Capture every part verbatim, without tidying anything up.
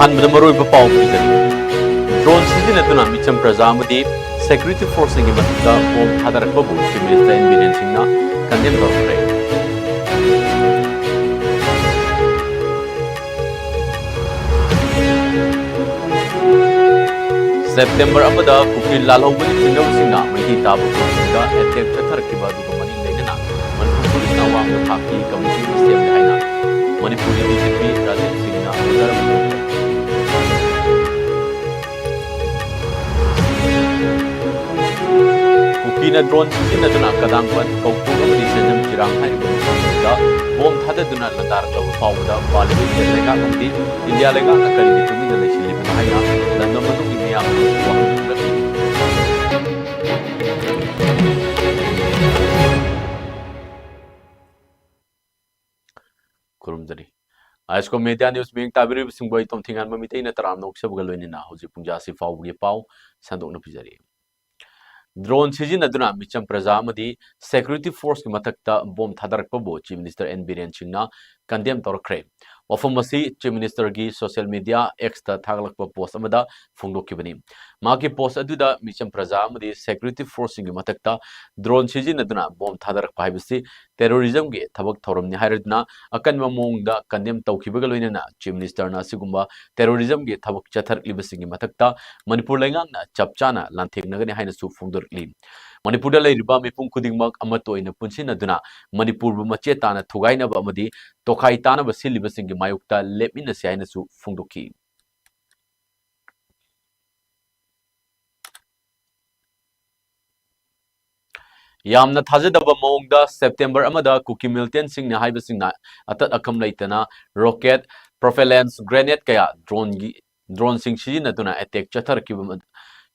ꯑꯍꯥꯟꯕꯗ ꯃꯔꯨꯑꯣꯏꯕ ꯄꯥꯎ ꯄꯤꯖꯔꯤ꯫ ꯗ꯭ꯔꯣꯟ ꯁꯤꯖꯤꯟꯅꯗꯨꯅ ꯃꯤꯆꯝ ꯄ꯭ꯔꯖꯥ ꯑꯃꯗꯤ ꯁꯦꯀ꯭ꯌꯨꯔꯤꯇꯤ ꯐꯣꯔꯁꯁꯤꯡꯒꯤ ꯃꯊꯛꯇ ꯕꯣꯝ ꯊꯥꯗꯔꯛꯄꯕꯨ ꯆꯤꯐ ꯃꯤꯅꯤꯁꯇꯔ ꯑꯦꯟ ꯕꯤꯔꯦꯟ ꯁꯤꯡꯅ ꯀꯟꯗꯦꯝ ꯇꯧꯔꯛꯈ꯭ꯔꯦ꯫ ꯁꯦꯞꯇꯦꯝꯕꯔ ꯑꯃꯗ ꯀꯨꯀꯤ ꯂꯥꯜꯍꯧꯕꯒꯤ ꯆꯤꯡꯅꯕꯁꯤꯡꯅ ꯃꯩꯇꯩ ꯇꯥꯕ ꯈꯨꯜꯁꯤꯡꯗ ꯑꯦꯇꯦꯛ ꯆꯠꯊꯔꯛꯈꯤꯕ ꯑꯗꯨꯒ ꯃꯔꯤ ꯂꯩꯅꯅ ꯃꯅꯤꯄꯨꯔ ꯄꯨꯂꯤꯁꯅ ꯑꯋꯥꯡꯕ ꯊꯥꯛꯀꯤ ꯀꯃꯤꯇꯤ ꯑꯃ ꯁꯦꯝꯂꯦ ꯍꯥꯏꯅ ꯃꯅꯤꯄꯨꯔꯒꯤ ꯗꯤ ꯖꯤ ꯄꯤ ꯔꯥꯖꯤꯕ ꯁꯤꯡꯅ ꯑꯣꯔꯗꯔ ꯑꯃ ꯄꯤꯈ꯭ꯔꯦ꯫ ꯀꯨꯀꯤꯅ ꯗ꯭ꯔꯣꯟ ꯁꯤꯖꯤꯟꯅꯗꯨꯅ ꯀꯗꯥꯡꯕꯟ, ꯀꯧꯕ꯭ꯔꯨ ꯑꯃꯗꯤ ꯁꯦꯟꯖꯝ ꯆꯤꯔꯥꯡ ꯍꯥꯏꯔꯤꯕ ꯃꯐꯝꯁꯤꯡꯗ ꯕꯣꯝ ꯊꯥꯗꯗꯨꯅ ꯂꯥꯟꯗꯥꯔꯛꯂꯕ ꯐꯥꯎꯕꯗ ꯄꯥꯜꯂꯤꯕ ꯏꯟꯗꯤꯌꯥ ꯂꯩꯉꯥꯛ ꯑꯃꯗꯤ ꯏꯟꯗꯤꯌꯥ ꯂꯩꯉꯥꯛꯅ ꯀꯔꯤꯒꯤ ꯇꯨꯃꯤꯟꯅ ꯂꯩꯁꯤꯜꯂꯤꯕꯅꯣ ꯍꯥꯏꯅ ꯂꯝꯗꯝ ꯑꯗꯨꯒꯤ ꯃꯤꯌꯥꯝꯅ ꯋꯥꯍꯪ ꯍꯪꯂꯛꯂꯤ꯫ ꯈꯨꯔꯨꯝꯖꯔꯤ꯫ ꯑꯥꯏꯁꯀꯣ ꯃꯦꯗꯤꯌꯥ ꯅ꯭ꯌꯨꯁ ꯃꯤꯠꯌꯦꯡ ꯇꯥꯕꯤꯔꯤꯕꯁꯤꯡꯕꯨ ꯑꯩ ꯇꯣꯝꯊꯤꯉꯥꯟꯕ ꯃꯤꯇꯩꯅ ꯇꯔꯥꯝꯅ ꯑꯣꯛꯆꯕꯒ ꯂꯣꯏꯅꯅ ꯍꯧꯖꯤꯛ ꯄꯨꯡꯖꯥꯁꯤ ꯐꯥꯎꯕꯒꯤ ꯄꯥꯎ ꯁꯟꯗꯣꯛꯅ ꯄꯤꯖꯔꯤ꯫ ꯗ꯭ꯔꯣꯟ ꯁꯤꯖꯤꯟꯅꯗꯨꯅ ꯃꯤꯆꯝ ꯄ꯭ꯔꯖꯥ ꯑꯃꯗꯤ ꯁꯦꯀ꯭ꯌꯨꯔꯤꯇꯤ ꯐꯣꯔꯁꯀꯤ ꯃꯊꯛꯇ ꯕꯣꯝ ꯊꯥꯗꯔꯛꯄꯕꯨ ꯆꯤꯐ ꯃꯤꯅꯤꯁꯇꯔ ꯑꯦꯟ ꯕꯤꯔꯦꯟ ꯁꯤꯡꯅ ꯀꯟꯗꯦꯝ ꯇꯧꯔꯛꯈ꯭ꯔꯦ꯫ ꯋꯥꯐꯝ ꯑꯁꯤ ꯆꯤꯐ ꯃꯤꯅꯤꯁꯇꯔꯒꯤ ꯁꯣꯁꯤꯌꯦꯜ ꯃꯤꯗꯤꯌꯥ ꯑꯦꯛꯁꯇ ꯊꯥꯒꯠꯂꯛꯄ ꯄꯣꯁ ꯑꯃꯗ ꯐꯣꯡꯗꯣꯛꯈꯤꯕꯅꯤ꯫ ꯃꯍꯥꯛꯀꯤ ꯄꯣꯁ ꯑꯗꯨꯗ ꯃꯤꯆꯝ ꯄ꯭ꯔꯖꯥ ꯑꯃꯗꯤ ꯁꯦꯀ꯭ꯌꯨꯔꯤꯇꯤ ꯐꯣꯔꯁꯁꯤꯡꯒꯤ ꯃꯊꯛꯇ ꯗ꯭ꯔꯣꯟ ꯁꯤꯖꯤꯟꯅꯗꯨꯅ ꯕꯣꯝ ꯊꯥꯗꯔꯛꯄ ꯍꯥꯏꯕꯁꯤ ꯇꯦꯔꯣꯔꯤꯖꯝꯒꯤ ꯊꯕꯛ ꯊꯧꯔꯝꯅꯤ ꯍꯥꯏꯔꯗꯨꯅ ꯑꯀꯟꯕ ꯃꯑꯣꯡꯗ ꯀꯟꯗꯦꯝ ꯇꯧꯈꯤꯕꯒ ꯂꯣꯏꯅꯅ ꯆꯤꯐ ꯃꯤꯅꯤꯁꯇꯔꯅ ꯑꯁꯤꯒꯨꯝꯕ ꯇꯦꯔꯣꯔꯤꯖꯝꯒꯤ ꯊꯕꯛ ꯆꯠꯊꯔꯛꯂꯤꯕꯁꯤꯡꯒꯤ ꯃꯊꯛꯇ ꯃꯅꯤꯄꯨꯔ ꯂꯩꯉꯥꯛꯅ ꯆꯞ ꯆꯥꯅ ꯂꯥꯟꯊꯦꯡꯅꯒꯅꯤ ꯍꯥꯏꯅꯁꯨ ꯐꯣꯡꯗꯣꯔꯛꯂꯤ꯫ ꯃꯅꯤꯄꯨꯔꯗ ꯂꯩꯔꯤꯕ ꯃꯤꯄꯨꯝ ꯈꯨꯗꯤꯡꯃꯛ ꯑꯃꯠꯇ ꯑꯣꯏꯅ ꯄꯨꯟꯁꯤꯟꯅꯗꯨꯅ ꯃꯅꯤꯄꯨꯔꯕꯨ ꯃꯆꯦꯠ ꯇꯥꯅ ꯊꯨꯒꯥꯏꯅꯕ ꯑꯃꯗꯤ ꯇꯣꯈꯥꯏ ꯇꯥꯅꯕ ꯁꯤꯜꯂꯤꯕꯁꯤꯡꯒꯤ ꯃꯥꯌꯣꯛꯇ ꯂꯦꯞꯃꯤꯟꯅꯁꯤ ꯍꯥꯏꯅꯁꯨ ꯐꯣꯡꯗꯣꯛꯈꯤ꯫ ꯌꯥꯝꯅ ꯊꯥꯖꯗꯕ ꯃꯑꯣꯡꯗ ꯁꯦꯞꯇꯦꯝꯕꯔ ꯑꯃꯗ ꯀꯨꯀꯤ ꯃꯤꯂꯤꯇꯦꯟꯁꯤꯡꯅ ꯍꯥꯏꯕꯁꯤꯡꯅ ꯑꯇꯠ ꯑꯈꯝ ꯂꯩꯇꯅ ꯔꯣꯀꯦꯠ, ꯄ꯭ꯔꯣꯄꯦꯂꯦꯟꯁ ꯒ꯭ꯔꯦꯅꯦꯗ ꯀꯌꯥ ꯗ꯭ꯔꯣꯟꯒꯤ, ꯗ꯭ꯔꯣꯟꯁꯤꯡ ꯁꯤꯖꯤꯟꯅꯗꯨꯅ ꯑꯦꯇꯦꯛ ꯆꯠꯊꯔꯛꯈꯤꯕ,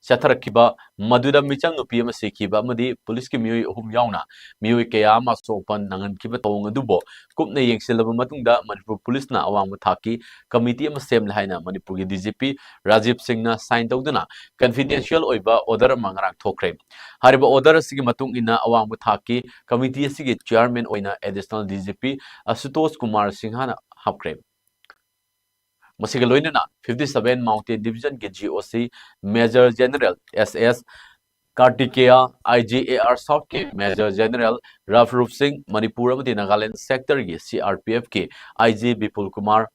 ꯆꯠꯊꯔꯛꯈꯤꯕ ꯃꯗꯨꯗ ꯃꯤꯆꯝ ꯅꯨꯄꯤ ꯑꯃ ꯁꯤꯈꯤꯕ ꯑꯃꯗꯤ ꯄꯨꯂꯤꯁꯀꯤ ꯃꯤꯑꯣꯏ ꯑꯍꯨꯝ ꯌꯥꯎꯅ ꯃꯤꯑꯣꯏ ꯀꯌꯥ ꯑꯃ ꯑꯁꯣꯛ ꯑꯄꯟ ꯅꯪꯍꯟꯈꯤꯕ ꯊꯧꯑꯣꯡ ꯑꯗꯨꯕꯨ ꯀꯨꯞꯅ ꯌꯦꯡꯁꯤꯜꯂꯕ ꯃꯇꯨꯡꯗ ꯃꯅꯤꯄꯨꯔ ꯄꯨꯂꯤꯁꯅ ꯑꯋꯥꯡꯕ ꯊꯥꯛꯀꯤ ꯀꯃꯤꯇꯤ ꯑꯃ ꯁꯦꯝꯂꯦ ꯍꯥꯏꯅ ꯃꯅꯤꯄꯨꯔꯒꯤ ꯗꯤ ꯖꯤ ꯄꯤ ꯔꯥꯖꯤꯕ ꯁꯤꯡꯅ ꯁꯥꯏꯟ ꯇꯧꯗꯨꯅ ꯀꯟꯐꯤꯗꯦꯟꯁꯤꯌꯦꯜ ꯑꯣꯏꯕ ꯑꯣꯔꯗꯔ ꯑꯃ ꯉꯔꯥꯡ ꯊꯣꯛꯈ꯭ꯔꯦ꯫ ꯍꯥꯏꯔꯤꯕ ꯑꯣꯔꯗꯔ ꯑꯁꯤꯒꯤ ꯃꯇꯨꯡ ꯏꯟꯅ ꯑꯋꯥꯡꯕ ꯊꯥꯛꯀꯤ ꯀꯃꯤꯇꯤ ꯑꯁꯤꯒꯤ ꯆꯤꯌꯥꯔꯃꯦꯟ ꯑꯣꯏꯅ additional D G P ꯑꯁꯨꯇꯣꯁ Kumar ꯁꯤꯡꯍꯅ ꯍꯥꯞꯈ꯭ꯔꯦ꯫ ꯃꯁꯤꯒ ꯂꯣꯏꯅꯅ fifty seven Mountain Division ꯒꯤ G O C Major General S S Kartikeya, I G A R South ꯀꯤ Major General Ralph Rupsing, Manipur ꯑꯃꯗꯤ ꯅꯥꯒꯥꯂꯦꯟ sector ꯒꯤ C R P F ꯀꯤ I G Bipul Kumar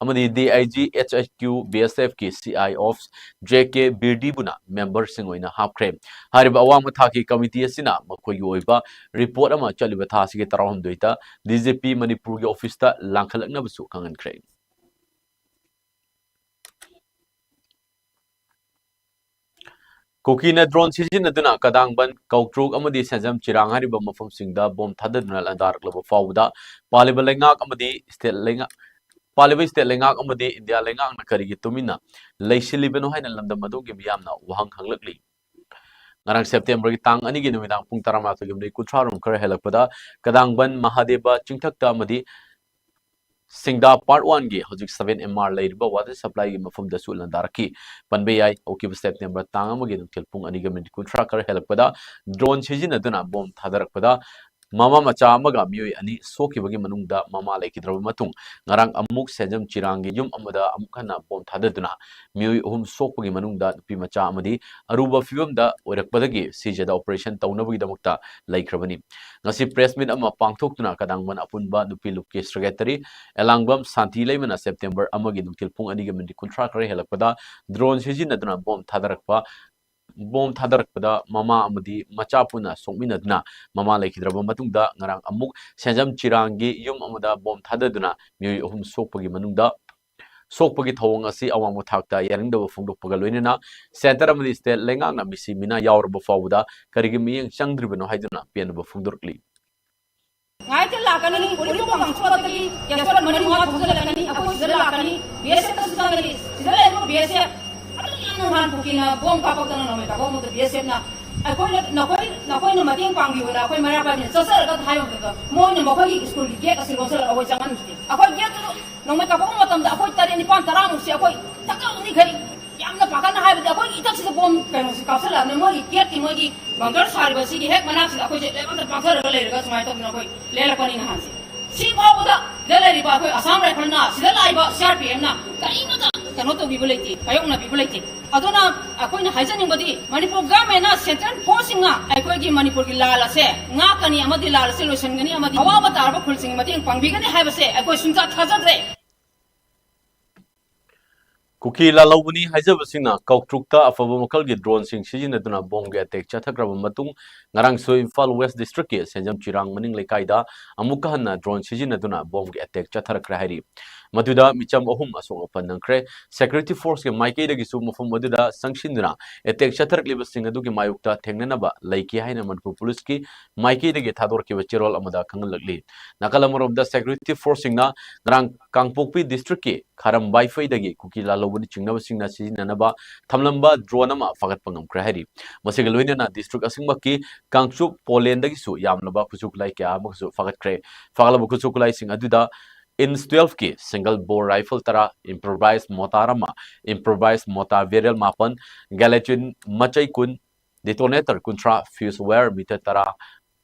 ꯑꯃꯗꯤ D I G H H Q B S F ꯀꯤ C I Ops J K ꯕꯤꯔꯗꯤꯕꯨꯅ member ꯁꯤꯡ ꯑꯣꯏꯅ ꯍꯥꯞꯈ꯭ꯔꯦ꯫ ꯍꯥꯏꯔꯤꯕ ꯑꯋꯥꯡꯕ ꯊꯥꯛꯀꯤ committee ꯑꯁꯤꯅ ꯃꯈꯣꯏꯒꯤ ꯑꯣꯏꯕ report ꯑꯃ ꯆꯠꯂꯤꯕ ꯊꯥ ꯑꯁꯤꯒꯤ ꯇꯔꯥꯍꯨꯝꯗꯣꯏꯗ D G P ꯃꯅꯤꯄꯨꯔꯒꯤ office ꯇ ꯂꯥꯡꯈꯠꯂꯛꯅꯕꯁꯨ ꯈꯪꯍꯟꯈ꯭ꯔꯦ꯫ ꯀꯨꯀꯤꯅ drone ꯁꯤꯖꯤꯟꯅꯗꯨꯅ ꯀꯗꯥꯡꯕꯟ, ꯀꯧꯇ꯭ꯔꯨꯛ ꯑꯃꯗꯤ ꯁꯦꯟꯖꯝ ꯆꯤꯔꯥꯡ ꯍꯥꯏꯔꯤꯕ ꯃꯐꯝꯁꯤꯡꯗ bomb ꯊꯥꯗꯗꯨꯅ ꯂꯥꯟꯗꯥꯔꯛꯂꯕ ꯐꯥꯎꯕꯗ ꯄꯥꯜꯂꯤꯕ ꯂꯩꯉꯥꯛ ꯑꯃꯗꯤ state ꯂꯩꯉꯥꯛ, ꯄꯥꯜꯂꯤꯕ state ꯂꯩꯉꯥꯛ ꯑꯃꯗꯤ ꯏꯟꯗꯤꯌꯥ ꯂꯩꯉꯥꯛꯅ ꯀꯔꯤꯒꯤ ꯇꯨꯃꯤꯟꯅ ꯂꯩꯁꯤꯜꯂꯤꯕꯅꯣ ꯍꯥꯏꯅ ꯂꯝꯗꯝ ꯑꯗꯨꯒꯤ ꯃꯤꯌꯥꯝꯅ ꯋꯥꯍꯪ ꯍꯪꯂꯛꯂꯤ꯫ ꯉꯔꯥꯡ September ꯒꯤ ꯇꯥꯡ ꯑꯅꯤꯒꯤ ꯅꯨꯃꯤꯗꯥꯡ ꯄꯨꯡ ꯇꯔꯥꯃꯥꯊꯣꯏꯒꯤ ꯃꯤꯅꯤꯠ ꯀꯨꯟꯊ꯭ꯔꯥ ꯔꯣꯝ ꯈꯔ ꯍꯦꯜꯂꯛꯄꯗ ꯀꯗꯥꯡꯕꯟ ꯃꯍꯥꯗꯦꯕ ꯆꯤꯡꯊꯛꯇ ꯑꯃꯗꯤ ꯁꯤꯡꯗꯥ Part One ꯒꯤ ꯍꯧꯖꯤꯛ seven M R ꯂꯩꯔꯤꯕ water supply ꯒꯤ ꯃꯐꯝꯗꯁꯨ ꯂꯥꯟꯗꯥꯔꯛꯈꯤ꯫ ꯄꯟꯕ ꯌꯥꯏ, ꯍꯧꯈꯤꯕ September ꯇꯥꯡ ꯑꯃꯒꯤ ꯅꯨꯡꯊꯤꯜ ꯄꯨꯡ ꯑꯅꯤꯒ ꯃꯤꯅꯤꯠ ꯀꯨꯟꯊ꯭ꯔꯥ ꯈꯔ ꯍꯦꯜꯂꯛꯄꯗ drone ꯁꯤꯖꯤꯟꯅꯗꯨꯅ bomb ꯊꯥꯗꯔꯛꯄꯗ ꯃꯃꯥ ꯃꯆꯥ ꯑꯃꯒ ꯃꯤꯑꯣꯏ ꯑꯅꯤ ꯁꯣꯛꯈꯤꯕꯒꯤ ꯃꯅꯨꯡꯗ ꯃꯃꯥ ꯂꯩꯈꯤꯗ꯭ꯔꯕ ꯃꯇꯨꯡ, ꯉꯔꯥꯡ ꯑꯃꯨꯛ ꯁꯦꯟꯖꯝ ꯆꯤꯔꯥꯡꯒꯤ ꯌꯨꯝ ꯑꯃꯗ ꯑꯃꯨꯛ ꯍꯟꯅ bomb ꯊꯥꯗꯗꯨꯅ ꯃꯤꯑꯣꯏ ꯑꯍꯨꯝ ꯁꯣꯛꯄꯒꯤ ꯃꯅꯨꯡꯗ ꯅꯨꯄꯤ ꯃꯆꯥ ꯑꯃꯗꯤ ꯑꯔꯨꯕ ꯐꯤꯕꯝꯗ ꯑꯣꯏꯔꯛꯄꯗꯒꯤ ꯁꯤꯖꯗ operation ꯇꯧꯅꯕꯒꯤꯗꯃꯛꯇ ꯂꯩꯈ꯭ꯔꯕꯅꯤ꯫ ꯉꯁꯤ press meet ꯑꯃ ꯄꯥꯡꯊꯣꯛꯇꯨꯅ ꯀꯗꯥꯡꯕꯟ ꯑꯄꯨꯟꯕ ꯅꯨꯄꯤ ꯂꯨꯞꯀꯤ secretary ꯑꯦꯂꯥꯡꯕꯝ ꯁꯥꯟꯇꯤ ꯂꯩꯃꯅ September ꯑꯃꯒꯤ ꯅꯨꯡꯊꯤꯜ ꯄꯨꯡ ꯑꯅꯤꯒ ꯃꯤꯅꯤꯠ ꯀꯨꯟꯊ꯭ꯔꯥ ꯈꯔ ꯍꯦꯜꯂꯛꯄꯗ drone ꯁꯤꯖꯤꯟꯅꯗꯨꯅ bomb ꯊꯥꯗꯔꯛꯄ, bomb ꯊꯥꯗꯔꯛꯄꯗ ꯃꯃꯥ ꯑꯃꯗꯤ ꯃꯆꯥ ꯄꯨꯟꯅ ꯁꯣꯛꯃꯤꯟꯅꯗꯨꯅ ꯃꯃꯥ ꯂꯩꯈꯤꯗ꯭ꯔꯕ ꯃꯇꯨꯡꯗ ꯉꯔꯥꯡ ꯑꯃꯨꯛ ꯁꯦꯟꯖꯝ ꯆꯤꯔꯥꯡꯒꯤ ꯌꯨꯝ ꯑꯃꯗ bomb ꯊꯥꯗꯗꯨꯅ ꯃꯤꯑꯣꯏ ꯑꯍꯨꯝ ꯁꯣꯛꯄꯒꯤ ꯃꯅꯨꯡꯗ ꯁꯣꯛꯄꯒꯤ ꯊꯧꯑꯣꯡ ꯑꯁꯤ ꯑꯋꯥꯡꯕ ꯊꯥꯛꯇ ꯌꯥꯅꯤꯡꯗꯕ ꯐꯣꯡꯗꯣꯛꯄꯒ ꯂꯣꯏꯅꯅ centre ꯑꯃꯗꯤ state ꯂꯩꯉꯥꯛꯅ ꯃꯤꯁꯤ ꯃꯤꯅꯥ ꯌꯥꯎꯔꯕ ꯐꯥꯎꯕꯗ ꯀꯔꯤꯒꯤ ꯃꯤꯠꯌꯦꯡ ꯆꯪꯗ꯭ꯔꯤꯕꯅꯣ ꯍꯥꯏꯗꯨꯅ ꯄꯦꯟꯗꯕ ꯐꯣꯡꯗꯣꯔꯛꯂꯤ꯫ ꯉꯥꯏꯇ ꯂꯥꯛꯀꯅꯤ, ꯎꯔꯤꯄꯣꯛ ꯀꯥꯡꯁꯣꯠꯇꯒꯤ ꯒꯦꯁꯣꯠ ꯃꯔꯤ ꯃꯉꯥ ꯊꯧꯖꯤꯜꯂꯛꯀꯅꯤ, ꯑꯩꯈꯣꯏ ꯁꯤꯗ ꯂꯥꯛꯀꯅꯤ, B S F ꯇꯁꯨ ꯆꯪꯒꯅꯤ, ꯁꯤꯗ ꯂꯩꯔꯤꯕ B S F ꯑꯗꯨꯛ ꯌꯥꯝꯅ ꯅꯍꯥꯟ ꯀꯨꯀꯤꯅ bomb ꯀꯥꯞꯄꯛꯇꯅ ꯅꯣꯡꯃꯩ ꯀꯥꯞꯄꯛꯄꯗ B S F ꯅ ꯑꯩꯈꯣꯏꯅ, ꯅꯈꯣꯏ, ꯅꯈꯣꯏꯅ ꯃꯇꯦꯡ ꯄꯥꯡꯕꯤꯌꯨꯅ ꯑꯩꯈꯣꯏ ꯃꯩꯔꯥ ꯄꯥꯏꯕꯤꯅ ꯆꯠꯆꯔꯒ ꯍꯥꯏꯕ ꯃꯇꯝꯗ ꯃꯣꯏꯅ ꯃꯈꯣꯏꯒꯤ school ꯒꯤ gate ꯑꯁꯤ ꯂꯣꯟꯁꯤꯜꯂꯒ ꯑꯩꯈꯣꯏ ꯆꯪꯍꯟꯈꯤꯗꯦ꯫ ꯑꯩꯈꯣꯏ gate ꯇꯨ ꯅꯣꯡꯃꯩ ꯀꯥꯞꯄꯛꯄ ꯃꯇꯝꯗ ꯑꯩꯈꯣꯏ ꯇꯔꯦꯠ, ꯅꯤꯄꯥꯟ, ꯇꯔꯥꯃꯨꯛꯁꯤ ꯑꯩꯈꯣꯏ ꯊꯛꯀꯛꯅꯤꯈꯩ ꯌꯥꯝꯅ ꯄꯥꯈꯠꯅ ꯍꯥꯏꯕꯗꯤ ꯑꯩꯈꯣꯏꯒꯤ ꯏꯊꯛꯁꯤꯗ bomb ꯀꯩꯅꯣꯁꯤ ꯀꯥꯞꯁꯤꯜꯂꯛꯑꯕꯅꯤ, ꯃꯣꯏꯒꯤ gate ꯀꯤ ꯃꯣꯏꯒꯤ bunker ꯁꯥꯔꯤꯕ ꯁꯤꯒꯤ ꯍꯦꯛ ꯃꯅꯥꯛꯁꯤꯗ ꯑꯩꯈꯣꯏꯁꯦ ꯂꯦꯞ ꯑꯝꯇ ꯄꯥꯛꯊꯔꯒ ꯂꯩꯔꯒ ꯁꯨꯃꯥꯏꯅ ꯇꯧꯗꯅ ꯑꯩꯈꯣꯏ ꯂꯦꯜꯂꯛꯄꯅꯤ ꯅꯍꯥꯟꯁꯦ꯫ ꯁꯤ ꯐꯥꯎꯕꯗ ꯁꯤꯗ ꯂꯩꯔꯤꯕ ꯑꯩꯈꯣꯏ ꯑꯁꯥꯝ ꯔꯥꯏꯐꯜꯅ, ꯁꯤꯗ ꯂꯥꯛꯏꯕ ꯁꯤ ꯑꯥꯔ ꯄꯤ ꯑꯦꯐꯅ ꯀꯔꯤꯃꯇ ꯀꯩꯅꯣ ꯇꯧꯕꯤꯕ ꯂꯩꯇꯦ, ꯃꯥꯌꯣꯛꯅꯕꯤꯕ ꯂꯩꯇꯦ꯫ ꯑꯗꯨꯅ ꯑꯩꯈꯣꯏꯅ ꯍꯥꯏꯖꯅꯤꯡꯕꯗꯤ, ꯃꯅꯤꯄꯨꯔ ꯒꯚꯔꯟꯃꯦꯟꯅ ꯁꯦꯟꯇ꯭ꯔꯦꯜ ꯐꯣꯔꯁꯁꯤꯡꯅ ꯑꯩꯈꯣꯏꯒꯤ ꯃꯅꯤꯄꯨꯔꯒꯤ ꯂꯥꯜ ꯑꯁꯦ ꯉꯥꯛꯀꯅꯤ ꯑꯃꯗꯤ ꯂꯥꯜ ꯑꯁꯦ ꯂꯣꯏꯁꯤꯟꯒꯅꯤ ꯑꯃꯗꯤ ꯑꯋꯥꯕ ꯇꯥꯔꯕ ꯈꯨꯜꯁꯤꯡꯒꯤ ꯃꯇꯦꯡ ꯄꯥꯡꯕꯤꯒꯅꯤ ꯍꯥꯏꯕꯁꯦ ꯑꯩꯈꯣꯏ ꯁꯨꯡꯊꯥ ꯊꯥꯖꯗ꯭ꯔꯦ꯫ ꯀꯨꯀꯤ ꯂꯥꯜꯍꯧꯕꯅꯤ ꯍꯥꯏꯖꯕꯁꯤꯡꯅ ꯀꯥꯎꯇ꯭ꯔꯨꯛꯇ ꯑꯐꯕ ꯃꯈꯜꯒꯤ ꯗ꯭ꯔꯣꯟꯁꯤꯡ ꯁꯤꯖꯤꯟꯅꯗꯨꯅ ꯕꯣꯝꯒꯤ ꯑꯦꯇꯦꯛ ꯆꯠꯊꯈ꯭ꯔꯕ ꯃꯇꯨꯡ, ꯉꯔꯥꯡꯁꯨ ꯏꯝꯐꯥꯜ ꯋꯦꯁ ꯗꯤꯁꯇ꯭ꯔꯤꯛꯀꯤ ꯁꯦꯟꯖꯝ ꯆꯤꯔꯥꯡ ꯃꯅꯤꯡ ꯂꯩꯀꯥꯏꯗ ꯑꯃꯨꯛꯀ ꯍꯟꯅ ꯗ꯭ꯔꯣꯟ ꯁꯤꯖꯤꯟꯅꯗꯨꯅ ꯕꯣꯝꯒꯤ ꯑꯦꯇꯦꯛ ꯆꯠꯊꯔꯛꯈ꯭ꯔꯦ ꯍꯥꯏꯔꯤ꯫ ꯃꯗꯨꯗ ꯃꯤꯆꯝ ꯑꯍꯨꯝ ꯑꯁꯣꯛ ꯑꯄꯟ ꯅꯪꯈ꯭ꯔꯦ꯫ ꯁꯦꯀ꯭ꯌꯨꯔꯤꯇꯤ ꯐꯣꯔꯁꯀꯤ ꯃꯥꯏꯀꯩꯗꯒꯤꯁꯨ ꯃꯐꯝ ꯑꯗꯨꯗ ꯆꯪꯁꯤꯟꯗꯨꯅ ꯑꯦꯇꯦꯛ ꯆꯠꯊꯔꯛꯂꯤꯕꯁꯤꯡ ꯑꯗꯨꯒꯤ ꯃꯥꯌꯣꯛꯇ ꯊꯦꯡꯅꯅꯕ ꯂꯩꯈꯤ ꯍꯥꯏꯅ ꯃꯅꯤꯄꯨꯔ ꯄꯨꯂꯤꯁꯀꯤ ꯃꯥꯏꯀꯩꯗꯒꯤ ꯊꯥꯗꯣꯔꯛꯈꯤꯕ ꯆꯦꯔꯣꯜ ꯑꯃꯗ ꯈꯪꯍꯜꯂꯛꯂꯤ꯫ ꯅꯥꯀꯜ ꯑꯃꯔꯣꯝꯗ, ꯁꯦꯀ꯭ꯌꯨꯔꯤꯇꯤ ꯐꯣꯔꯁꯁꯤꯡꯅ ꯉꯔꯥꯡ ꯀꯥꯡꯄꯣꯛꯄꯤ ꯗꯤꯁꯇ꯭ꯔꯤꯛꯀꯤ ꯈꯥꯔꯝꯕꯥꯏꯐꯩꯗꯒꯤ ꯀꯨꯀꯤ ꯂꯥꯜꯍꯧꯕꯅ ꯆꯤꯡꯅꯕꯁꯤꯡꯅ ꯁꯤꯖꯤꯟꯅꯅꯕ ꯊꯝꯂꯝꯕ ꯗ꯭ꯔꯣꯟ ꯑꯃ ꯐꯥꯒꯠꯄ ꯉꯝꯈ꯭ꯔꯦ ꯍꯥꯏꯔꯤ꯫ ꯃꯁꯤꯒ ꯂꯣꯏꯅꯅ ꯗꯤꯁꯇ꯭ꯔꯤꯛ ꯑꯁꯤꯃꯛꯀꯤ ꯀꯥꯡꯆꯨꯞ ꯄꯣꯂꯦꯟꯗꯒꯤꯁꯨ ꯌꯥꯝꯂꯕ ꯈꯨꯠꯁꯨ ꯈꯨꯠꯂꯥꯏ ꯀꯌꯥ ꯑꯃꯒꯁꯨ ꯐꯥꯒꯠꯈ꯭ꯔꯦ꯫ ꯐꯥꯒꯠꯂꯕ ꯈꯨꯠꯁꯨ ꯈꯨꯠꯂꯥꯏꯁꯤꯡ ꯑꯗꯨꯗ ꯏꯟꯁ ꯇꯨꯋꯦꯜꯐꯀꯤ ꯁꯤꯡꯒꯜ ꯕꯣꯔ ꯔꯥꯏꯐꯜ ꯇꯔꯥ, ꯏꯝꯄ꯭ꯔꯣꯚꯥꯏꯁ ꯃꯣꯇꯥꯔ ꯑꯃ, ꯏꯝꯄ꯭ꯔꯣꯚꯥꯏꯁ ꯃꯣꯇꯥꯔ ꯕꯦꯔꯦꯜ ꯃꯥꯄꯟ, ꯒꯦꯂꯦꯆꯤꯟ ꯃꯆꯩ ꯀꯨꯟ, ꯗꯤꯇꯣꯅꯦꯇꯔ ꯀꯨꯟꯊ꯭ꯔꯥ, ꯐ꯭ꯌꯨꯁ ꯋꯥꯌꯔ ꯃꯤꯇꯔ ꯇꯔꯥ,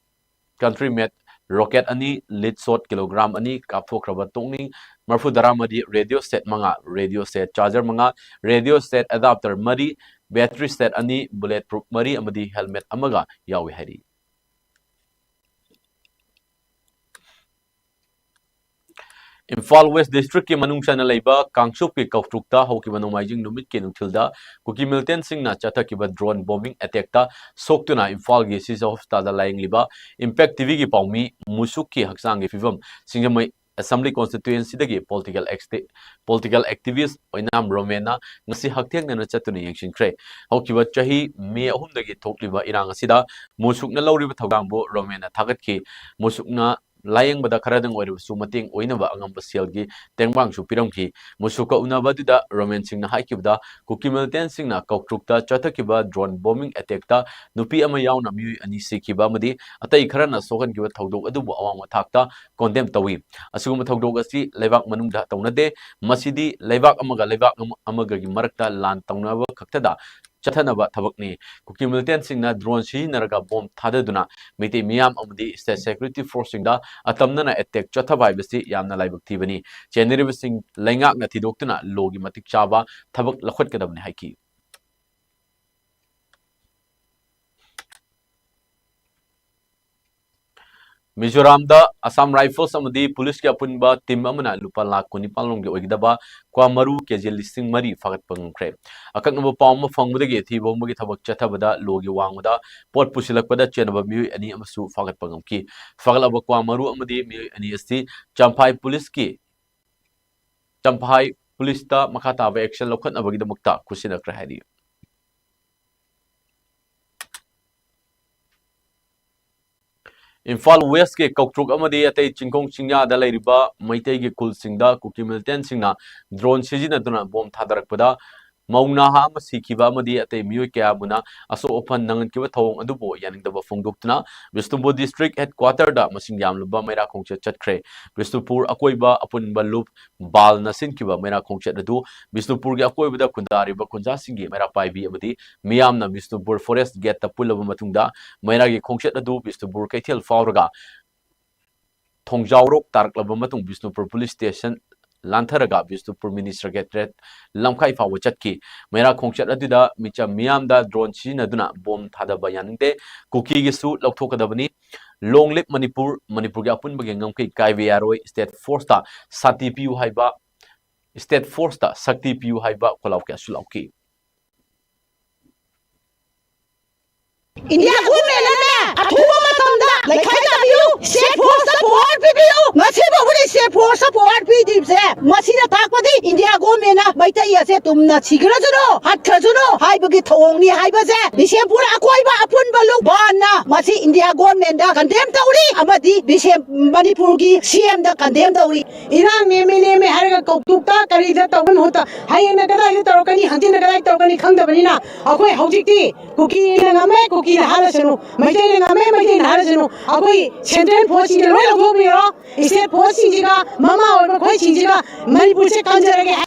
ꯀꯟꯇ꯭ꯔꯤ ꯃꯦꯠ ꯔꯣꯀꯦꯠ ꯑꯅꯤ, ꯂꯤꯠ ꯁꯣꯠ ꯀꯤꯂꯣꯒ꯭ꯔꯥꯝ ꯑꯅꯤ, ꯀꯥꯞꯊꯣꯛꯈ꯭ꯔꯕ ꯇꯣꯛꯅꯤꯡ ꯃꯔꯤꯐꯨ ꯇꯔꯥ ꯃꯔꯤ, ꯔꯦꯗꯤꯑꯣ ꯁꯦꯠ ꯃꯉꯥ, ꯔꯦꯗꯤꯑꯣ ꯁꯦꯠ ꯆꯥꯔꯖꯔ ꯃꯉꯥ, ꯔꯦꯗꯤꯑꯣ ꯁꯦꯠ ꯑꯦꯗꯥꯞꯇꯔ ꯃꯔꯤ, ꯕꯦꯇ꯭ꯔꯤ ꯁꯦꯠ ꯑꯅꯤ, ꯕꯨꯂꯦꯠ ꯄ꯭ꯔꯨꯐ ꯃꯔꯤ ꯑꯃꯗꯤ ꯍꯦꯜꯃꯦꯠ ꯑꯃꯒ ꯌꯥꯎꯏ ꯍꯥꯏꯔꯤ꯫ ꯏꯝꯐꯥꯜ ꯋꯦꯁ ꯗꯤꯁꯇ꯭ꯔꯤꯛꯀꯤ ꯃꯅꯨꯡ ꯆꯟꯅ ꯂꯩꯕ ꯀꯥꯡꯆꯨꯞꯀꯤ ꯀꯧꯇ꯭ꯔꯨꯛꯇ ꯍꯧꯈꯤꯕ ꯅꯣꯡꯃꯥꯏꯖꯤꯡ ꯅꯨꯃꯤꯠꯀꯤ ꯅꯨꯡꯊꯤꯜꯗ ꯀꯨꯀꯤ ꯃꯤꯂꯤꯇꯦꯟꯁꯤꯡꯅ ꯆꯠꯊꯈꯤꯕ ꯗ꯭ꯔꯣꯟ ꯕꯣꯝꯕꯤꯡ ꯑꯦꯇꯦꯛꯇ ꯁꯣꯛꯇꯨꯅ ꯏꯝꯐꯥꯜꯒꯤ ꯁꯤꯖ ꯍꯣꯁꯄꯤꯇꯥꯜꯗ ꯂꯥꯌꯦꯡꯂꯤꯕ ꯏꯝꯄꯦꯛ ꯇꯤꯚꯤꯒꯤ ꯄꯥꯎꯃꯤ ꯃꯨꯁꯨꯛꯀꯤ ꯍꯛꯆꯥꯡꯒꯤ ꯐꯤꯕꯝ ꯁꯤꯡꯖꯃꯩ ꯑꯦꯁꯦꯝꯕ꯭ꯂꯤ ꯀꯣꯟꯁꯇꯤꯇ꯭ꯌꯨꯑꯦꯟꯁꯤꯗꯒꯤ ꯄꯣꯂꯤꯇꯤꯀꯦꯜ ꯑꯦꯛꯁꯇꯤ-, ꯄꯣꯂꯤꯇꯤꯀꯦꯜ ꯑꯦꯛꯇꯤꯚꯤꯁ ꯑꯣꯏꯅꯥꯝ ꯔꯣꯃꯦꯟꯅ ꯉꯁꯤ ꯍꯛꯊꯦꯡꯅꯅ ꯆꯠꯇꯨꯅ ꯌꯦꯡꯁꯤꯟꯈ꯭ꯔꯦ꯫ ꯍꯧꯈꯤꯕ ꯆꯍꯤ ꯃꯦ ꯑꯍꯨꯝꯗꯒꯤ ꯊꯣꯛꯂꯤꯕ ꯏꯔꯥꯡ ꯑꯁꯤꯗ ꯃꯨꯁꯨꯛꯅ ꯂꯧꯔꯤꯕ ꯊꯧꯗꯥꯡꯕꯨ ꯔꯣꯃꯦꯟꯅ ꯊꯥꯒꯠꯈꯤ꯫ ꯃꯨꯁꯨꯛꯅ ꯂꯥꯌꯦꯡꯕꯗ ꯈꯔꯗꯪ ꯑꯣꯏꯔꯕꯁꯨ ꯃꯇꯦꯡ ꯑꯣꯏꯅꯕ ꯑꯉꯝꯕ ꯁꯦꯜꯒꯤ ꯇꯦꯡꯕꯥꯡꯁꯨ ꯄꯤꯔꯝꯈꯤ꯫ ꯃꯨꯁꯨꯛꯀ ꯎꯅꯕ ꯑꯗꯨꯗ ꯔꯣꯃꯦꯟꯁꯤꯡꯅ ꯍꯥꯏꯈꯤꯕꯗ ꯀꯨꯀꯤ ꯃꯤꯂꯤꯇꯦꯟꯁꯤꯡꯅ ꯀꯧꯇ꯭ꯔꯨꯛꯇ ꯆꯠꯊꯈꯤꯕ ꯗ꯭ꯔꯣꯟ ꯕꯣꯝꯕꯤꯡ ꯑꯦꯇꯦꯛꯇ ꯅꯨꯄꯤ ꯑꯃ ꯌꯥꯎꯅ ꯃꯤꯑꯣꯏ ꯑꯅꯤ ꯁꯤꯈꯤꯕ ꯑꯃꯗꯤ ꯑꯇꯩ ꯈꯔꯅ ꯁꯣꯛꯍꯟꯈꯤꯕ ꯊꯧꯗꯣꯛ ꯑꯗꯨꯕꯨ ꯑꯋꯥꯡꯕ ꯊꯥꯛꯇ ꯀꯣꯟꯗꯦꯝ ꯇꯧꯏ꯫ ꯑꯁꯤꯒꯨꯝꯕ ꯊꯧꯗꯣꯛ ꯑꯁꯤ ꯂꯩꯕꯥꯛ ꯃꯅꯨꯡꯗ ꯇꯧꯅꯗꯦ꯫ ꯃꯁꯤꯗꯤ ꯂꯩꯕꯥꯛ ꯑꯃꯒ ꯂꯩꯕꯥꯛ ꯑꯃ-, ꯑꯃꯒꯒꯤ ꯃꯔꯛꯇ ꯂꯥꯟ ꯇꯧꯅꯕ ꯈꯛꯇꯗ ꯆꯠꯊꯅꯕ ꯊꯕꯛꯅꯤ꯫ ꯀꯨꯀꯤ ꯃꯤꯂꯤꯇꯦꯟꯁꯤꯡꯅ ꯗ꯭ꯔꯣꯟ ꯁꯤꯖꯤꯟꯅꯔꯒ ꯕꯣꯝ ꯊꯥꯗꯗꯨꯅ ꯃꯩꯇꯩ ꯃꯤꯌꯥꯝ ꯑꯃꯗꯤ ꯁ꯭ꯇꯦꯠ ꯁꯦꯀ꯭ꯌꯨꯔꯤꯇꯤ ꯐꯣꯔꯁꯁꯤꯡꯗ ꯑꯇꯝꯅꯅ ꯑꯦꯇꯦꯛ ꯆꯠꯊꯕ ꯍꯥꯏꯕꯁꯤ ꯌꯥꯝꯅ ꯂꯥꯏꯕꯛ ꯊꯤꯕꯅꯤ꯫ ꯆꯦꯟꯅꯔꯤꯕꯁꯤꯡ ꯂꯩꯉꯥꯛꯅ ꯊꯤꯗꯣꯛꯇꯨꯅ ꯂꯣꯒꯤ ꯃꯇꯤꯛ ꯆꯥꯕ ꯊꯕꯛ ꯂꯧꯈꯠꯀꯗꯕꯅꯤ ꯍꯥꯏꯈꯤ꯫ ꯃꯤꯖꯣꯔꯥꯝꯗ ꯑꯁꯥꯝ ꯔꯥꯏꯐꯜꯁ ꯑꯃꯗꯤ ꯄꯨꯂꯤꯁꯀꯤ ꯑꯄꯨꯟꯕ ꯇꯤꯝ ꯑꯃꯅ ꯂꯨꯄꯥ ꯂꯥꯈ ꯀꯨꯟꯅꯤꯄꯥꯟ ꯂꯣꯝꯒꯤ ꯑꯣꯏꯒꯗꯕ ꯀ꯭ꯋꯥ ꯃꯔꯨ ꯀꯦꯖꯤ ꯂꯤꯁꯤꯡ ꯃꯔꯤ ꯐꯥꯒꯠꯄ ꯉꯝꯈ꯭ꯔꯦ꯫ ꯑꯀꯛꯅꯕ ꯄꯥꯎ ꯑꯃ ꯐꯪꯕꯗꯒꯤ ꯊꯤꯕ ꯍꯨꯝꯕꯒꯤ ꯊꯕꯛ ꯆꯠꯊꯕꯗ ꯂꯣꯒꯤ ꯋꯥꯡꯃꯗ ꯄꯣꯠ ꯄꯨꯁꯤꯜꯂꯛꯄꯗ ꯆꯦꯟꯅꯕ ꯃꯤꯑꯣꯏ ꯑꯅꯤ ꯑꯃꯁꯨ ꯐꯥꯒꯠꯄ ꯉꯝꯈꯤ꯫ ꯐꯥꯒꯠꯂꯕ ꯀ꯭ꯋꯥ ꯃꯔꯨ ꯑꯃꯗꯤ ꯃꯤꯑꯣꯏ ꯑꯅꯤ ꯑꯁꯤ ꯆꯝꯐꯥꯏ ꯄꯨꯂꯤꯁꯀꯤ, ꯆꯝꯐꯥꯏ ꯄꯨꯂꯤꯁꯇ ꯃꯈꯥ ꯇꯥꯕ ꯑꯦꯛꯁꯟ ꯂꯧꯈꯠꯅꯕꯒꯤꯗꯃꯛꯇ ꯈꯨꯠꯁꯤꯟꯅꯈ꯭ꯔꯦ ꯍꯥꯏꯔꯤ꯫ ꯏꯝꯐꯥꯜ ꯋꯦꯁꯀꯤ ꯀꯧꯇ꯭ꯔꯨꯛ ꯑꯃꯗꯤ ꯑꯇꯩ ꯆꯤꯡꯈꯣꯡ ꯆꯤꯡꯌꯥꯗ ꯂꯩꯔꯤꯕ ꯃꯩꯇꯩꯒꯤ ꯈꯨꯜꯁꯤꯡꯗ ꯀꯨꯀꯤ ꯃꯤꯂꯤꯇꯦꯟꯁꯤꯡꯅ ꯗ꯭ꯔꯣꯟ ꯁꯤꯖꯤꯟꯅꯗꯨꯅ ꯕꯣꯝ ꯊꯥꯗꯔꯛꯄꯗ ꯃꯧ ꯅꯍꯥ ꯑꯃ ꯁꯤꯈꯤꯕ ꯑꯃꯗꯤ ꯑꯇꯩ ꯃꯤꯑꯣꯏ ꯀꯌꯥꯕꯨꯅ ꯑꯁꯣꯛ ꯑꯄꯟ ꯅꯪꯍꯟꯈꯤꯕ ꯊꯧꯑꯣꯡ ꯑꯗꯨꯕꯨ ꯌꯥꯅꯤꯡꯗꯕ ꯐꯣꯡꯗꯣꯛꯇꯨꯅ ꯕꯤꯁꯅꯨꯄꯨꯔ ꯗꯤꯁꯇ꯭ꯔꯤꯛ ꯍꯦꯗꯀ꯭ꯋꯥꯇꯔꯗ ꯃꯁꯤꯡ ꯌꯥꯝꯂꯕ ꯃꯩꯔꯥ ꯈꯣꯡꯆꯠ ꯆꯠꯈ꯭ꯔꯦ꯫ ꯕꯤꯁꯅꯨꯄꯨꯔ ꯑꯀꯣꯏꯕ ꯑꯄꯨꯟꯕ ꯂꯨꯞ ꯕꯥꯜꯅ ꯁꯤꯟꯈꯤꯕ ꯃꯩꯔꯥ ꯈꯣꯡꯆꯠ ꯑꯗꯨ ꯕꯤꯁꯅꯨꯄꯨꯔꯒꯤ ꯑꯀꯣꯏꯕꯗ ꯈꯨꯟꯗꯥꯔꯤꯕ ꯈꯨꯟꯖꯥꯁꯤꯡꯒꯤ ꯃꯩꯔꯥ ꯄꯥꯏꯕꯤ ꯑꯃꯗꯤ ꯃꯤꯌꯥꯝꯅ ꯕꯤꯁꯅꯨꯄꯨꯔ ꯐꯣꯔꯦꯁ ꯒꯦꯠꯇ ꯄꯨꯜꯂꯕ ꯃꯇꯨꯡꯗ ꯃꯩꯔꯥꯒꯤ ꯈꯣꯡꯆꯠ ꯑꯗꯨ ꯕꯤꯁꯅꯨꯄꯨꯔ ꯀꯩꯊꯦꯜ ꯐꯥꯎꯔꯒ ꯊꯣꯡꯖꯥꯎꯔꯣꯛ ꯇꯥꯔꯛꯂꯕ ꯃꯇꯨꯡ ꯕꯤꯁꯅꯨꯄꯨꯔ ꯄꯨꯂꯤꯁ ꯁ꯭ꯇꯦꯁꯟ ꯂꯥꯟꯊꯔꯒ ꯕꯤꯁꯅꯨꯄꯨꯔ ꯃꯤꯅꯤ ꯁꯦꯀ꯭ꯔꯦꯇꯔꯤꯌꯦꯠ ꯂꯝꯈꯥꯏ ꯐꯥꯎꯕ ꯆꯠꯈꯤ꯫ ꯃꯩꯔꯥ ꯈꯣꯡꯆꯠ ꯑꯗꯨꯗ ꯃꯤꯆꯝ ꯃꯤꯌꯥꯝꯗ ꯗ꯭ꯔꯣꯟ ꯁꯤꯖꯤꯟꯅꯗꯨꯅ ꯕꯣꯝ ꯊꯥꯗꯕ ꯌꯥꯅꯤꯡꯗꯦ, ꯀꯨꯀꯤꯒꯤꯁꯨ ꯂꯧꯊꯣꯛꯀꯗꯕꯅꯤ, ꯂꯣꯡ ꯂꯤꯞ ꯃꯅꯤꯄꯨꯔ, ꯃꯅꯤꯄꯨꯔꯒꯤ ꯑꯄꯨꯟꯕꯒꯤ ꯉꯝꯈꯩ ꯀꯥꯏꯕ ꯌꯥꯔꯣꯏ, ꯁ꯭ꯇꯦꯠ ꯐꯣꯔꯁꯇ ꯁꯥꯟꯇꯤ ꯄꯤꯌꯨ ꯍꯥꯏꯕ, ꯁ꯭ꯇꯦꯠ ꯐꯣꯔꯁꯇ ꯁꯛꯇꯤ ꯄꯤꯌꯨ ꯍꯥꯏꯕ ꯈꯣꯜꯂꯥꯎ ꯀꯌꯥꯁꯨ ꯂꯥꯎꯈꯤ꯫ ꯏꯟꯗꯤꯌꯥ ꯒꯣꯔꯃꯦꯟꯅꯅꯦ ꯑꯊꯨꯕ ꯃꯇꯝꯗ ꯂꯩꯈꯥꯏ ꯇꯥꯕꯤꯌꯨ, ꯁ꯭ꯇꯦꯠ ꯐꯣꯔꯁꯇ ꯄꯋꯥꯔ ꯄꯤꯕꯤꯌꯨ꯫ ꯉꯁꯤ ꯐꯥꯎꯕꯗꯤ ꯁ꯭ꯇꯦꯠ ꯐꯣꯔꯁꯇ ꯄꯋꯥꯔ ꯄꯤꯗ꯭ꯔꯤꯕꯁꯦ ꯃꯁꯤꯅ ꯇꯥꯛꯄꯗꯤ ꯏꯟꯗꯤꯌꯥ ꯒꯣꯔꯃꯦꯟꯅ ꯃꯩꯇꯩ ꯑꯁꯦ ꯇꯨꯝꯅ ꯁꯤꯈ꯭ꯔꯁꯅꯨ, ꯍꯠꯈ꯭ꯔꯁꯅꯨ ꯍꯥꯏꯕꯒꯤ ꯊꯧꯑꯣꯡꯅꯤ ꯍꯥꯏꯕꯁꯦ ꯕꯤꯁꯦꯝꯄꯨꯔ ꯑꯀꯣꯏꯕ ꯑꯄꯨꯟꯕ ꯂꯨꯞ ꯕꯥꯟꯅ ꯃꯁꯤ ꯏꯟꯗꯤꯌꯥ ꯒꯣꯔꯃꯦꯟꯗ ꯀꯟꯗꯦꯝ ꯇꯧꯔꯤ ꯑꯃꯗꯤ ꯕꯤꯁꯦꯝ-, ꯃꯅꯤꯄꯨꯔꯒꯤ ꯁꯤ ꯑꯦꯝꯗ ꯀꯟꯗꯦꯝ ꯇꯧꯔꯤ꯫ ꯏꯔꯥꯡ ꯅꯦꯝꯃꯦ ꯅꯦꯝꯃꯦ ꯍꯥꯏꯔꯒ ꯀꯧꯇꯨꯛꯇ ꯀꯔꯤꯗ ꯇꯧꯕ ꯃꯍꯨꯠꯇ ꯍꯌꯦꯡꯅ ꯀꯗꯥꯏꯗ ꯇꯧꯔꯛꯀꯅꯤ, ꯍꯪꯆꯤꯠꯅ ꯀꯗꯥꯏ ꯇꯧꯔꯛꯀꯅꯤ ꯈꯪꯗꯕꯅꯤꯅ ꯑꯩꯈꯣꯏ ꯍꯧꯖꯤꯛꯇꯤ ꯀꯨꯀꯤꯅ ꯉꯝꯃꯦ, ꯀꯨꯀꯤꯅ ꯍꯥꯠꯂꯁꯅꯨ, ꯃꯩꯇꯩꯅ ꯉꯝꯃꯦ, ꯃꯩꯇꯩꯅ ꯍꯥꯠꯂꯁꯅꯨ, ꯑꯩꯈꯣꯏ ꯁꯦꯟꯇ꯭ꯔꯦꯜ ꯐꯣꯔꯁꯁꯤꯡꯁꯦ ꯂꯣꯏ ꯂꯧꯊꯣꯛꯄꯤꯔꯣ, ꯁ꯭ꯇꯦꯠ ꯐꯣꯔꯁꯁꯤꯡꯁꯤꯒ ꯃꯃꯥ ꯑꯣꯏꯕ ꯑꯩꯈꯣꯏꯁꯤꯡꯁꯤꯒ ꯃꯅꯤꯄꯨꯔꯁꯦ ꯀꯟꯖꯔꯒꯦ ꯍꯥꯏ꯫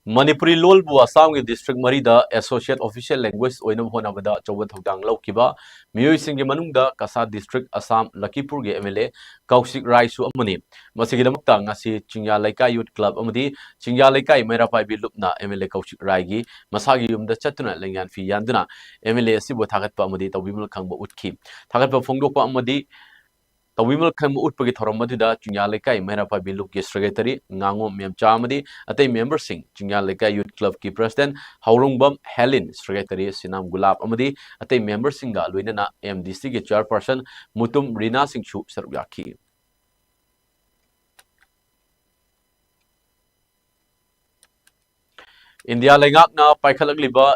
ꯃꯅꯤꯄꯨꯔꯤ ꯂꯣꯜꯕꯨ ꯑꯁꯥꯝꯒꯤ district ꯃꯔꯤꯗ associate official language ꯑꯣꯏꯅꯕ ꯍꯣꯠꯅꯕꯗ ꯑꯆꯧꯕ ꯊꯧꯗꯥꯡ ꯂꯧꯈꯤꯕ ꯃꯤꯑꯣꯏꯁꯤꯡꯒꯤ ꯃꯅꯨꯡꯗ ꯀꯁꯥ district, Assam, ꯂꯈꯤꯄꯨꯔꯒꯤ M L A ꯀꯧꯁꯤꯛ ꯔꯥꯏꯁꯨ ꯑꯃꯅꯤ꯫ ꯃꯁꯤꯒꯤꯗꯃꯛꯇ ꯉꯁꯤ ꯆꯤꯡꯌꯥ ꯂꯩꯀꯥꯏ Youth Club ꯑꯃꯗꯤ ꯆꯤꯡꯌꯥ ꯂꯩꯀꯥꯏ ꯃꯩꯔꯥ ꯄꯥꯏꯕꯤ ꯂꯨꯞꯅ M L A ꯀꯧꯁꯤꯛ ꯔꯥꯏꯒꯤ ꯃꯁꯥꯒꯤ ꯌꯨꯝꯗ ꯆꯠꯇꯨꯅ ꯂꯦꯡꯌꯥꯟ ꯐꯤ ꯌꯥꯟꯗꯨꯅ M L A ꯑꯁꯤꯕꯨ ꯊꯥꯒꯠꯄ ꯑꯃꯗꯤ ꯇꯧꯕꯤꯃꯜ ꯈꯪꯕ ꯎꯠꯈꯤ꯫ ꯊꯥꯒꯠꯄ ꯐꯣꯡꯗꯣꯛꯄ ꯑꯃꯗꯤ ꯇꯧꯕꯤꯃꯜ ꯈꯪꯕ ꯎꯠꯄꯒꯤ ꯊꯧꯔꯝ ꯑꯗꯨꯗ ꯆꯤꯡꯌꯥ ꯂꯩꯀꯥꯏ ꯃꯩꯔꯥ ꯄꯥꯏꯕꯤ ꯂꯨꯞꯀꯤ secretary ꯉꯥꯉꯣꯝ ꯃꯦꯝꯆꯥ ꯑꯃꯗꯤ ꯑꯇꯩ memberꯁꯤꯡ, ꯆꯤꯡꯌꯥ ꯂꯩꯀꯥꯏ Youth Clubꯀꯤ president ꯍꯧꯔꯣꯡꯕꯝ ꯍꯦꯂꯤꯟ, secretary ꯁꯤꯅꯥꯝ ꯒꯨꯂꯥꯞ ꯑꯃꯗꯤ ꯑꯇꯩ memberꯁꯤꯡꯒ ꯂꯣꯏꯅꯅ M D Cꯒꯤ chairperson ꯃꯨꯇꯨꯝ ꯔꯤꯅꯥꯁꯤꯡꯁꯨ ꯁꯔꯨꯛ ꯌꯥꯈꯤ꯫ ꯏꯟꯗꯤꯌꯥ ꯂꯩꯉꯥꯛꯅ ꯄꯥꯏꯈꯠꯂꯛꯂꯤꯕ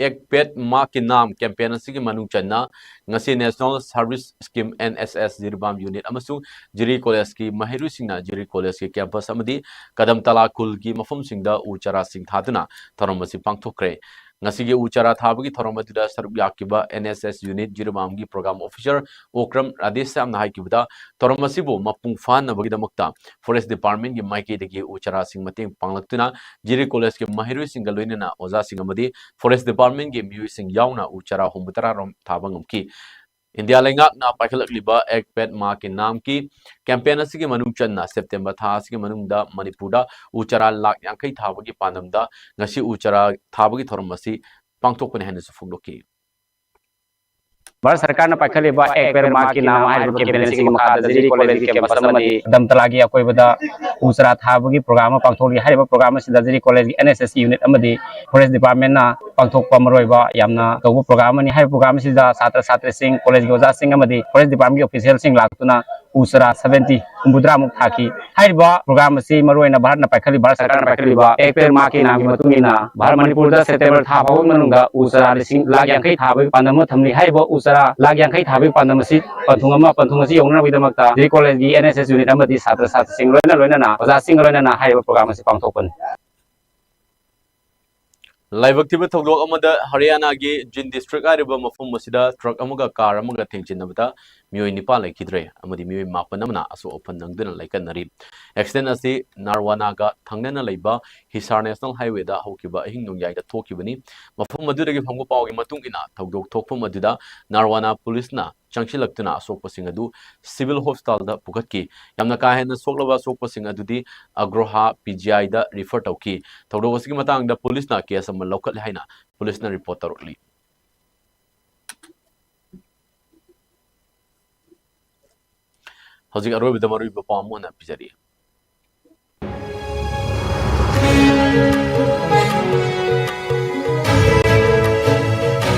ꯑꯦꯛ ꯄꯦꯗ ꯃꯥ ꯀꯤ ꯅꯥꯝ campaign ꯑꯁꯤꯒꯤ ꯃꯅꯨꯡ ꯆꯟꯅ ꯉꯁꯤ National Service Scheme, N S S, Jiribam unit ꯑꯃꯁꯨꯡ ꯖꯤꯔꯤ collegeꯀꯤ ꯃꯍꯩꯔꯣꯏꯁꯤꯡꯅ ꯖꯤꯔꯤ collegeꯀꯤ campus ꯑꯃꯗꯤ ꯀꯗꯝ ꯇꯂꯥ ꯈꯨꯜꯒꯤ ꯃꯐꯝꯁꯤꯡꯗ ꯎ ꯆꯥꯔꯥꯁꯤꯡ ꯊꯥꯗꯨꯅ ꯊꯧꯔꯝ ꯑꯁꯤ ꯄꯥꯡꯊꯣꯛꯈ꯭ꯔꯦ꯫ ꯉꯁꯤꯒꯤ ꯎ ꯆꯥꯔꯥ ꯊꯥꯕꯒꯤ ꯊꯧꯔꯝ ꯑꯗꯨꯗ ꯁꯔꯨꯛ ꯌꯥꯈꯤꯕ N S S unit ꯖꯤꯔꯤꯕꯥꯝꯒꯤ program officer Okram ꯔꯥꯙꯦꯁ꯭ꯌꯥꯝꯅ ꯍꯥꯏꯈꯤꯕꯗ, ꯊꯧꯔꯝ ꯑꯁꯤꯕꯨ ꯃꯄꯨꯡ ꯐꯥꯍꯟꯅꯕꯒꯤꯗꯃꯛꯇ forest departmentꯀꯤ ꯃꯥꯏꯀꯩꯗꯒꯤ ꯎ ꯆꯥꯔꯥꯁꯤꯡ ꯃꯇꯦꯡ ꯄꯥꯡꯂꯛꯇꯨꯅ ꯖꯤꯔꯤ collegeꯀꯤ ꯃꯍꯩꯔꯣꯏꯁꯤꯡꯒ ꯂꯣꯏꯅꯅ ꯑꯣꯖꯥꯁꯤꯡ ꯑꯃꯗꯤ forest departmentꯀꯤ ꯃꯤꯑꯣꯏꯁꯤꯡ ꯌꯥꯎꯅ ꯎ ꯆꯥꯔꯥ ꯍꯨꯝꯐꯨ ꯇꯔꯥ ꯔꯣꯝ ꯊꯥꯕ ꯉꯝꯈꯤ꯫ ꯏꯟꯗꯤꯌꯥ ꯂꯩꯉꯥꯛꯅ ꯄꯥꯏꯈꯠꯂꯛꯂꯤꯕ ꯑꯦꯛ ꯄꯦꯗ ꯃꯥ ꯀꯤ ꯅꯥꯝꯒꯤ campaign ꯑꯁꯤꯒꯤ ꯃꯅꯨꯡ ꯆꯟꯅ September ꯊꯥ ꯑꯁꯤꯒꯤ ꯃꯅꯨꯡꯗ ꯃꯅꯤꯄꯨꯔꯗ ꯎ ꯆꯥꯔꯥ ꯂꯥꯈ ꯌꯥꯡꯈꯩ ꯊꯥꯕꯒꯤ ꯄꯥꯟꯗꯝꯗ ꯉꯁꯤ ꯎ ꯆꯥꯔꯥ ꯊꯥꯕꯒꯤ ꯊꯧꯔꯝ ꯑꯁꯤ ꯄꯥꯡꯊꯣꯛꯄꯅꯤ ꯍꯥꯏꯅꯁꯨ ꯐꯣꯡꯗꯣꯛꯈꯤ꯫ ꯚꯥꯔꯠ ꯁꯔꯀꯥꯔꯅ ꯄꯥꯏꯈꯠꯂꯤꯕ ꯑꯦꯛ ꯄꯦꯗ ꯃꯥ ꯀꯤ ꯅꯥꯝ ꯍꯥꯏꯔꯤꯕ campaign ꯑꯁꯤꯒꯤ ꯃꯈꯥꯗ ꯖꯤꯔꯤ collegeꯀꯤ campus ꯑꯃꯗꯤ ꯗꯝꯇꯂꯥꯒꯤ ꯑꯀꯣꯏꯕꯗ ꯎ ꯆꯥꯔꯥ ꯊꯥꯕꯒꯤ program ꯑꯃ ꯄꯥꯡꯊꯣꯛꯂꯤ꯫ ꯍꯥꯏꯔꯤꯕ program ꯑꯁꯤꯗ ꯖꯤꯔꯤ collegeꯀꯤ N S S unit ꯑꯃꯗꯤ forest departmentꯅ ꯄꯥꯡꯊꯣꯛꯄ ꯃꯔꯨꯑꯣꯏꯕ ꯌꯥꯝꯅ ꯇꯧꯕ program ꯑꯃꯅꯤ꯫ ꯍꯥꯏꯔꯤꯕ program ꯑꯁꯤꯗ ꯁꯥꯇ꯭ꯔ ꯁꯥꯇ꯭ꯔꯤꯁꯤꯡ, collegeꯀꯤ ꯑꯣꯖꯥꯁꯤꯡ ꯑꯃꯗꯤ forest departmentꯀꯤ officialꯁꯤꯡ ꯂꯥꯛꯇꯨꯅ ꯎ ꯆꯥꯔꯥ seventy, ꯍꯨꯝꯐꯨꯇꯔꯥ ꯃꯨꯛ ꯊꯥꯈꯤ꯫ ꯍꯥꯏꯔꯤꯕ program ꯑꯁꯤ ꯃꯔꯨꯑꯣꯏꯅ ꯚꯥꯔꯠꯅ ꯄꯥꯏꯈꯠꯂꯤꯕ, ꯚꯥꯔꯠ ꯁꯔꯀꯥꯔꯅ ꯄꯥꯏꯈꯠꯂꯤꯕ ꯑꯦꯛ ꯄꯦꯗ ꯃꯥ ꯀꯤ ꯅꯥꯝꯒꯤ ꯃꯇꯨꯡ ꯏꯟꯅ ꯚꯥꯔꯠ ꯃꯅꯤꯄꯨꯔꯗ September ꯊꯥ ꯐꯥꯎꯕꯒꯤ ꯃꯅꯨꯡꯗ ꯎ ꯆꯥꯔꯥ ꯂꯤꯁꯤꯡ ꯂꯥꯈ ꯌꯥꯡꯈꯩ ꯊꯥꯕꯒꯤ ꯄꯥꯟꯗꯝ ꯑꯃ ꯊꯝꯂꯤ꯫ ꯍꯥꯏꯔꯤꯕ ꯎ ꯆꯥꯔꯥ ꯂꯥꯈ ꯌꯥꯡꯈꯩ ꯊꯥꯕꯒꯤ ꯄꯥꯟꯗꯝ ꯑꯁꯤ ꯄꯟꯊꯨꯡ ꯑꯃ, ꯄꯟꯊꯨꯡ ꯑꯁꯤ ꯌꯧꯅꯅꯕꯒꯤꯗꯃꯛꯇ ꯖꯤꯔꯤ collegeꯀꯤ N S S unit ꯑꯃꯗꯤ ꯁꯥꯇ꯭ꯔ ꯁꯥꯇ꯭ꯔꯤꯁꯤꯡ ꯂꯣꯏꯅ ꯂꯣꯏꯅꯅ ꯑꯣꯖꯥꯁꯤꯡꯒ ꯂꯣꯏꯅꯅ ꯍꯥꯏꯔꯤꯕ program ꯑꯁꯤ ꯄꯥꯡꯊꯣꯛꯄꯅꯤ꯫ ꯂꯥꯏꯕꯛ ꯊꯤꯕ ꯊꯧꯗꯣꯛ ꯑꯃꯗ ꯍꯔꯤꯌꯥꯅꯥꯒꯤ ꯖꯤꯟ ꯗꯤꯁꯇ꯭ꯔꯤꯛ ꯍꯥꯏꯔꯤꯕ ꯃꯐꯝ ꯑꯁꯤꯗ ꯇ꯭ꯔꯛ ꯑꯃꯒ ꯀꯥꯔ ꯑꯃꯒ ꯊꯦꯡꯖꯤꯟꯅꯕꯗ ꯃꯤꯑꯣꯏ ꯅꯤꯄꯥꯟ ꯂꯩꯈꯤꯗ꯭ꯔꯦ ꯑꯃꯗꯤ ꯃꯤꯑꯣꯏ ꯃꯥꯄꯟ ꯑꯃꯅ ꯑꯁꯣꯛ ꯑꯄꯟ ꯅꯪꯗꯨꯅ ꯂꯩꯀꯠꯅꯔꯤ꯫ ꯑꯦꯛꯁꯤꯗꯦꯟ ꯑꯁꯤ ꯅꯥꯔꯋꯥꯅꯥꯒ ꯊꯪꯅꯅ ꯂꯩꯕ ꯍꯤꯁꯥꯔ ꯅꯦꯁꯅꯦꯜ ꯍꯥꯏꯋꯦꯗ ꯍꯧꯈꯤꯕ ꯑꯍꯤꯡ ꯅꯣꯡꯌꯥꯏꯗ ꯊꯣꯛꯈꯤꯕꯅꯤ꯫ ꯃꯐꯝ ꯑꯗꯨꯗꯒꯤ ꯐꯪꯕ ꯄꯥꯎꯒꯤ ꯃꯇꯨꯡ ꯏꯟꯅ, ꯊꯧꯗꯣꯛ ꯊꯣꯛꯐꯝ ꯑꯗꯨꯗ ꯅꯥꯔꯋꯥꯅꯥ ꯄꯨꯂꯤꯁꯅ ꯆꯪꯁꯤꯜꯂꯛꯇꯨꯅ ꯑꯁꯣꯛꯄꯁꯤꯡ ꯑꯗꯨ ꯁꯤꯚꯤꯜ ꯍꯣꯁꯄꯤꯇꯥꯜꯗ ꯄꯨꯈꯠꯈꯤ꯫ ꯌꯥꯝꯅ ꯀꯥ ꯍꯦꯟꯅ ꯁꯣꯛꯂꯕ ꯑꯁꯣꯛꯄꯁꯤꯡ ꯑꯗꯨꯗꯤ ꯑꯒ꯭ꯔꯣꯍꯥ ꯄꯤ ꯖꯤ ꯑꯥꯏꯗ ꯔꯤꯐꯔ ꯇꯧꯈꯤ꯫ ꯊꯧꯗꯣꯛ ꯑꯁꯤꯒꯤ ꯃꯇꯥꯡꯗ ꯄꯨꯂꯤꯁꯅ ꯀꯦꯁ ꯑꯃ ꯂꯧꯈꯠꯂꯦ ꯍꯥꯏꯅ ꯄꯨꯂꯤꯁꯅ ꯔꯤꯄꯣꯔꯠ ꯇꯧꯔꯛꯂꯤ꯫ ꯍꯧꯖꯤꯛ ꯑꯔꯣꯏꯕꯗ ꯃꯔꯨꯑꯣꯏꯕ ꯄꯥꯎ ꯑꯃ ꯑꯣꯏꯅ ꯄꯤꯖꯔꯤ꯫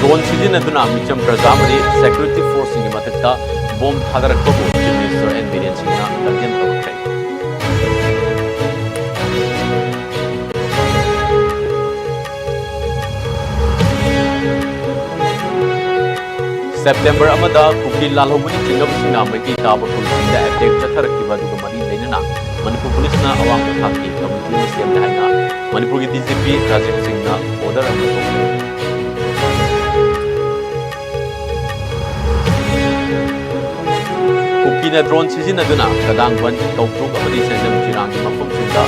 ꯗ꯭ꯔꯣꯟ ꯁꯤꯖꯤꯟꯅꯗꯨꯅ ꯃꯤꯆꯝ ꯄ꯭ꯔꯖꯥ ꯑꯃꯗꯤ ꯁꯦꯀ꯭ꯌꯨꯔꯤꯇꯤ ꯐꯣꯔꯁꯁꯤꯡꯒꯤ ꯃꯊꯛꯇ ꯕꯣꯝ ꯊꯥꯗꯔꯛꯄꯕꯨ ꯆꯤꯐ ꯃꯤꯅꯤꯁꯇꯔ ꯑꯦꯟ ꯕꯤꯔꯦꯟ ꯁꯤꯡꯅ ꯀꯟꯗꯦꯝ ꯇꯧꯔꯛꯈ꯭ꯔꯦ꯫ ꯁꯦꯞꯇꯦꯝꯕꯔ ꯑꯃꯗ ꯀꯨꯀꯤ ꯂꯥꯜꯍꯧꯕꯒꯤ ꯆꯤꯡꯅꯕꯁꯤꯡꯅ ꯃꯩꯇꯩ ꯇꯥꯕ ꯈꯨꯜꯁꯤꯡꯗ ꯑꯦꯇꯦꯛ ꯆꯠꯊꯔꯛꯈꯤꯕ ꯑꯗꯨꯒ ꯃꯔꯤ ꯂꯩꯅꯅ ꯃꯅꯤꯄꯨꯔ ꯄꯨꯂꯤꯁꯅ ꯑꯋꯥꯡꯕ ꯊꯥꯛꯀꯤ ꯀꯃꯤꯇꯤ ꯑꯃ ꯁꯦꯝꯂꯦ ꯍꯥꯏꯅ ꯃꯅꯤꯄꯨꯔꯒꯤ ꯗꯤ ꯖꯤ ꯄꯤ ꯔꯥꯖꯤꯕ ꯁꯤꯡꯅ ꯑꯣꯔꯗꯔ ꯑꯃ ꯂꯧꯊꯣꯛꯈ꯭ꯔꯦ꯫ ꯀꯨꯀꯤꯅ ꯗ꯭ꯔꯣꯟ ꯁꯤꯖꯤꯟꯅꯗꯨꯅ ꯀꯗꯥꯡꯕꯟ, ꯀꯧꯇ꯭ꯔꯨꯛ ꯑꯃꯗꯤ ꯁꯦꯟꯖꯝ ꯆꯤꯔꯥꯡꯒꯤ ꯃꯐꯝꯁꯤꯡꯗ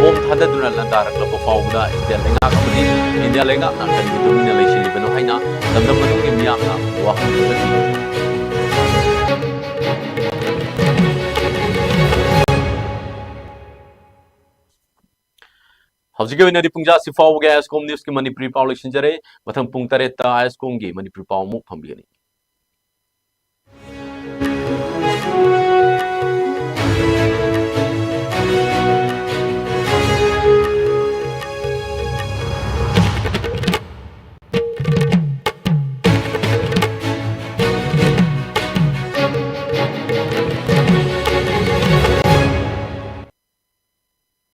ꯕꯣꯝ ꯊꯥꯗꯗꯨꯅ ꯂꯥꯟꯗꯥꯔꯛꯂꯕ ꯐꯥꯎꯕꯗ ꯏꯁꯇꯦꯠ ꯂꯩꯉꯥꯛ ꯑꯃꯗꯤ ꯏꯟꯗꯤꯌꯥ ꯂꯩꯉꯥꯛꯅ ꯀꯔꯤꯒꯤ ꯇꯨꯃꯤꯟꯅ ꯂꯩꯁꯤꯜꯂꯤꯕꯅꯣ ꯍꯥꯏꯅ ꯂꯝꯗꯝ ꯃꯅꯨꯡꯒꯤ ꯃꯤꯌꯥꯝꯅ ꯋꯥꯍꯪ ꯈꯨꯝꯒꯠꯂꯤ꯫ ꯍꯧꯖꯤꯛꯀꯤ ꯑꯣꯏꯅꯗꯤ ꯄꯨꯡꯖꯥꯁꯤ ꯐꯥꯎꯕꯒꯤ ꯑꯥꯏ ꯑꯦꯁ ꯀꯣꯝ ꯅ꯭ꯌꯨꯁꯀꯤ ꯃꯅꯤꯄꯨꯔꯤ ꯄꯥꯎ ꯂꯣꯏꯁꯤꯟꯖꯔꯦ꯫ ꯃꯊꯪ ꯄꯨꯡ ꯇꯔꯦꯠꯇ ꯑꯥꯏ ꯑꯦꯁ ꯀꯣꯝꯒꯤ ꯃꯅꯤꯄꯨꯔꯤ ꯄꯥꯎ ꯑꯃꯨꯛ ꯐꯪꯕꯤꯒꯅꯤ꯫